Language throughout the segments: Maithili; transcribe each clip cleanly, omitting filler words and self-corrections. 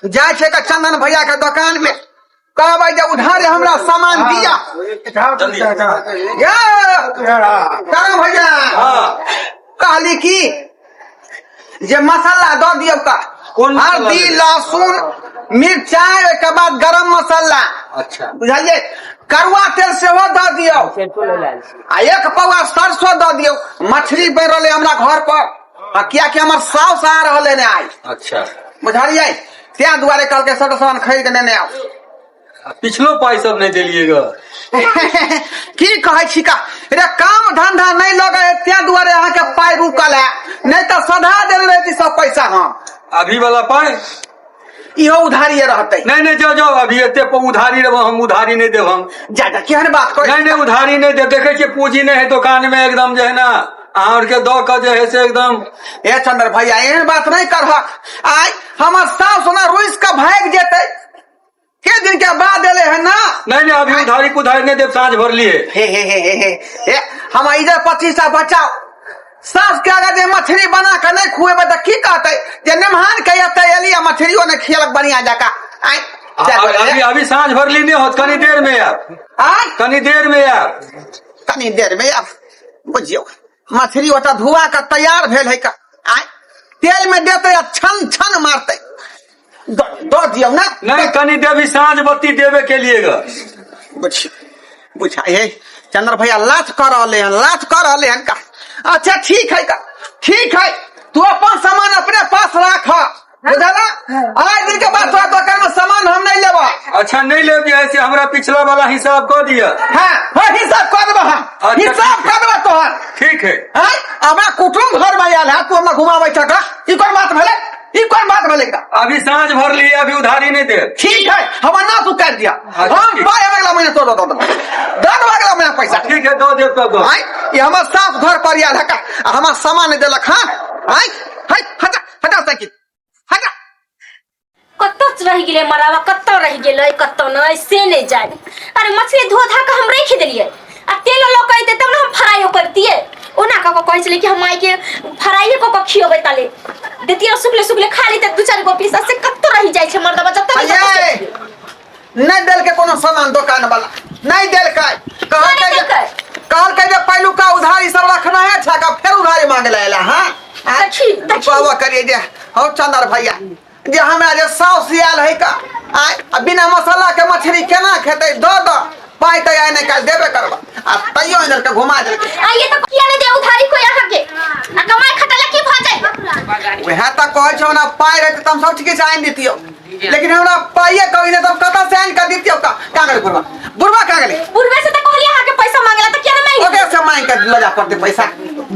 जाइ छै के चंदन भैया के दुकान में कहबै जे उधारे हमरा सामान दिया। जल्दी। ये चंदन भैया। कहली की जे मसाला दऽ दियौ का। कोन मसाला हल्दी, लेबै? लहसुन, मिरचाइ, ओहिके बाद गरम मसाला। अच्छा। बुझलियै? करुआ तेल सेहो दऽ दियौ आ एक पौआ सरसो दऽ दियौ। मछली बनि रहलै हमरा घर पर, आ कियाकि हमर साउस आ रहलै ने आइ। अच्छा। बुझलियै? ताहि दुआरे कहलकै सबटा सामान खरीद के नेने आउ। आ पिछलो पाइ सब नहि देलियै ग। की कहै छी का रे, काम धंधा नहि लगे है ताहि दुआरे अहाँके पाइ रुकल है, नहि तऽ सधा देने रहती सब पैसा हम। अभी वाला पाइ? इहो उधारिये रहतै। नहीं नहीं, जाओ जाओ, अभी एते उधारी लेब हम, उधारी नहीं देब हम। जा जा, केहन बात करै? नहीं नहीं, उधारी नहीं देब। देखे छियै पूंजी नहीं है दुकान में एकदम, जे है ना अहाँ आर के दऽ कऽ जे है से एकदम। ए चंद्र भैया, एहन बात नहीं करहक। आइ हमर सास ओना रुसि कऽ भागि जेतै, के दिन के बाद एले है ना। नहीं नहीं, अभी उधारी कुधारी नहीं देब, साँझ भर लिए। हे हे हे हे हे हे, हम इधर 25 टा बचाओ। सास के अगर जे मछली बना के नहीं खुएबै तऽ की कहतै जे नेमहान के एते एली आ मछलियो नहीं खियलक बढ़िया जकाँ। आइ अभी अभी साँझ भरली नहीं होत, कनी देर में आयब। आइ कनी देर में आयब। कनी देर में आयब। बुझियौ, मछली ओतऽ धुआ के तैयार भेल है का, आइ तेल में देतै आ छन छन मारतै। दऽ दियौ ना। नहीं, कनी देवी साँझ बत्ती देवे के लिए ग। बुझ बुझा हे चंद्र भैया, लाथ कर रहले हन, लाथ कर रहले हन का। अच्छा ठीक है का, ठीक है, तू अपन सामान अपने पास राख, बुझला? आज दिन के बाद तोरा दुकान में सामान हम नहीं लेबा। अच्छा, नहीं लेब जे है से हमरा पिछला वाला हिसाब कऽ दिअ। हाँ हाँ, हिसाब कर देबा हम। अच्छा, हिसाब ठीक है। कर देबा तोहर। ठीक है। हाँ, हमरा कुटुम्ब घर में आयल है, तू हमरा घुमाबै छह का? ई कोन बात भेलै? ई कोन बात भेलै का? अभी साँझ भर लिए, अभी उधारी नहीं दे। ठीक है, हमर ना तू काटि दिया। अच्छा, हम ठीक। पाइ अगला महीना तोड़ दऽ देबो, दऽ देबो अगला महीना पैसा। ठीक है, दऽ देब तब दऽ। आय, ई हमर सास घर पर आयल है का आ हमर सामान नहि देलक। हाँ, आय हाय, हटा हटा साइकिल हटा। कतऽ रहि गेलै मरावा? कतऽ रहि गेलै, कतऽ नहि से नहि जानि। अरे मछली धो धा कऽ हम राखि देलियै आ तेलो लऽ कऽ अयतै तब ने हम फ्राइयो करतियै। ओना कऽ कऽ कहै छलै कि हम मायके फ्राइये कऽ कऽ खियेबै, ताले देतियै, सुखले सुखले खा लेतै दू चारि गो पीस। आ से कतऽ रहि जाइ छै मर्दबा जतऽ नहि जतऽ अये, से। नहि देलकै कोनो सामान दोकान वाला, नहि देलकै। कहलकै जे देलकै? कहलकै जे पहिलुका उधारी सब रखना है छा का, फेर उधारी मांगे ला एला। हाँ देखी देखी। कहबो करिए जे हौ चंदर भैया, जे हमरा जे साउस आयल है का आय, आ बिना मसाला के मछली केना खेतै? दऽ दऽ पाइ तऽ आइ नहि काल्हि देबे करबा। आ तैयो इधर के घुमा देलकै। आ ये तऽ किया नहि दे उधारी कोई अहाँके? आ कमाइ खटला की भऽ जाइ? वएह तऽ कहै छौ ना, पाइ रहतै तऽ हम सब किछु आनि दितियौ, लेकिन हमरा पाइए कमी नहि तऽ हम कतऽ से आनि कऽ दितियौ? कहाँ गेलै बुढ़बा? बुढ़बा कहाँ गेलै? बुढ़बे से तऽ कहलियै अहाँके पैसा मांगेला, तऽ किया नहि मांगि? ओकरे से मांगि कऽ लऽ जा पड़तै पैसा।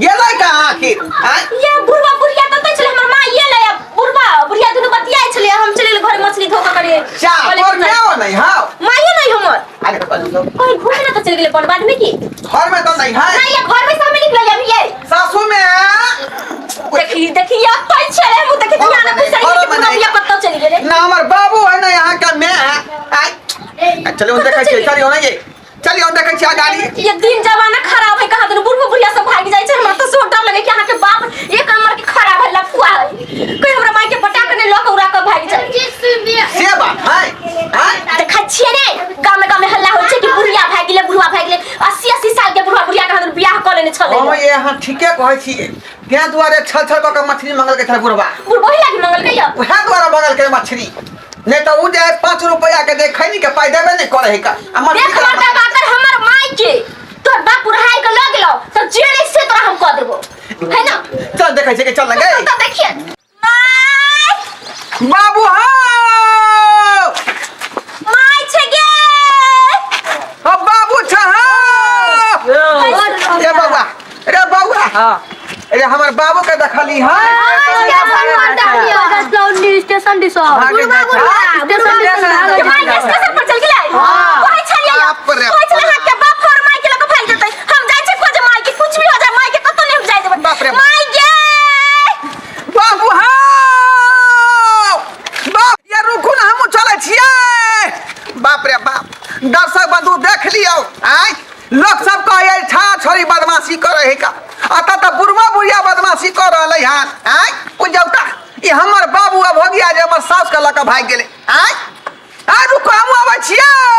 गेलै कहाँ आखिर आँय? ये बुढ़बा बुढ़िया तऽ छलै हमर माँ ये ले, बुढ़बा बुढ़िया दुनू बतियाइ छलै, हम चलि गेल घर मछली धो कऽ करे। जा तोर मायो नहीं हौ? माये नहीं हमर। अरे बल्लो। कहीं घूमे ना तो चलि गेलै बनबाद में की। घर में तो नहीं है? नहीं, ये घर में से हमें निकल अभी ये। सासू में। देखी देखी, ये तो छलै, हम देखी ध्यान में पूछै नहीं, कि घरमे बुढ़बा नहीं। बुढ़िया कतऽ चलि गेलै। ना हमर बाबू है ना यहाँ का मैं है। आय चलियो देखै छियै, चलियो ना ये, चलियो देखै छियै अगाड़ी। ये दिन जमाना खराब है, कहाँ दुनू बुढ़बो बुढ़िया सब भागि जाइ छै। हमरा तऽ सेहो डर लगे कि अहाँके बाप एक नंबर के खराब है, लफुआ है, कोई हमरा माय के पटा के नहीं लऽ के उड़ा के भागि जाय। से बात है आय? देखै छियै ने, गामे गामे हल्ला होइ छै कि बुढ़िया भागि गेलै, बुढ़वा भागि गेलै। 80 80 साल के बुढ़वा बुढ़िया कहाँ दुनू बियाह कऽ लेने छलै। हम ये अहाँ ठीके कहै छियै, तें दुआरे छल छल कऽ के मछली मंगलकै छल बुढ़बा। बुढ़बो ही लागी मंगलकै यऽ। उएह दुआरे मंगलकै मछली, नहीं तो उ जे 5 रुपया के दे खैनी के पाई देबे नहीं करे है का आ मछली देख के मर्दा बाकर, हमर माय के तोहर बाप बुढ़ाई के लऽ गेलौ तऽ जे नहीं से तोरा हम कऽ देबो है ना। चल देखै छियै के चल लगे। तो देखिए माय। बाबू हो। माय छै गे। हो बाबू छ हो। रे बौआ, रे बौआ। हाँ। रे हमर बाबू के देखली हां। स्टेशन दिस। भागे जाइ छै। स्टेशन दिस। के माय के स्टेशन पर चल गेलै। हाँ। कहै छलियै, बाप रे। कहै छलै अहाँ के बाप और माय के लऽ कऽ भागि जेतै। हम जाइ छी खोजे माय के, कुछ भी हो जाए माय के कतौ नहि हम जाइ देबै। बाप रे। माय गे। बाबू हो, बाप ये रुकू ना, हमहूँ चलै छियै। बाप रे बाप, दर्शक बंधु देख लियौ। आँय, लोक सब कहै छा छोरी बदमाशी करै है का, अतः तऽ बुढ़वा बुढ़िया बदमाशी कऽ रहलै हन। आँय, बुझौ तऽ ई हमर बाबू अब भगिया जे हमर साउस के लऽ कऽ भागि गेलै। आँय आँय, रुको, हमहूँ अबै छियै।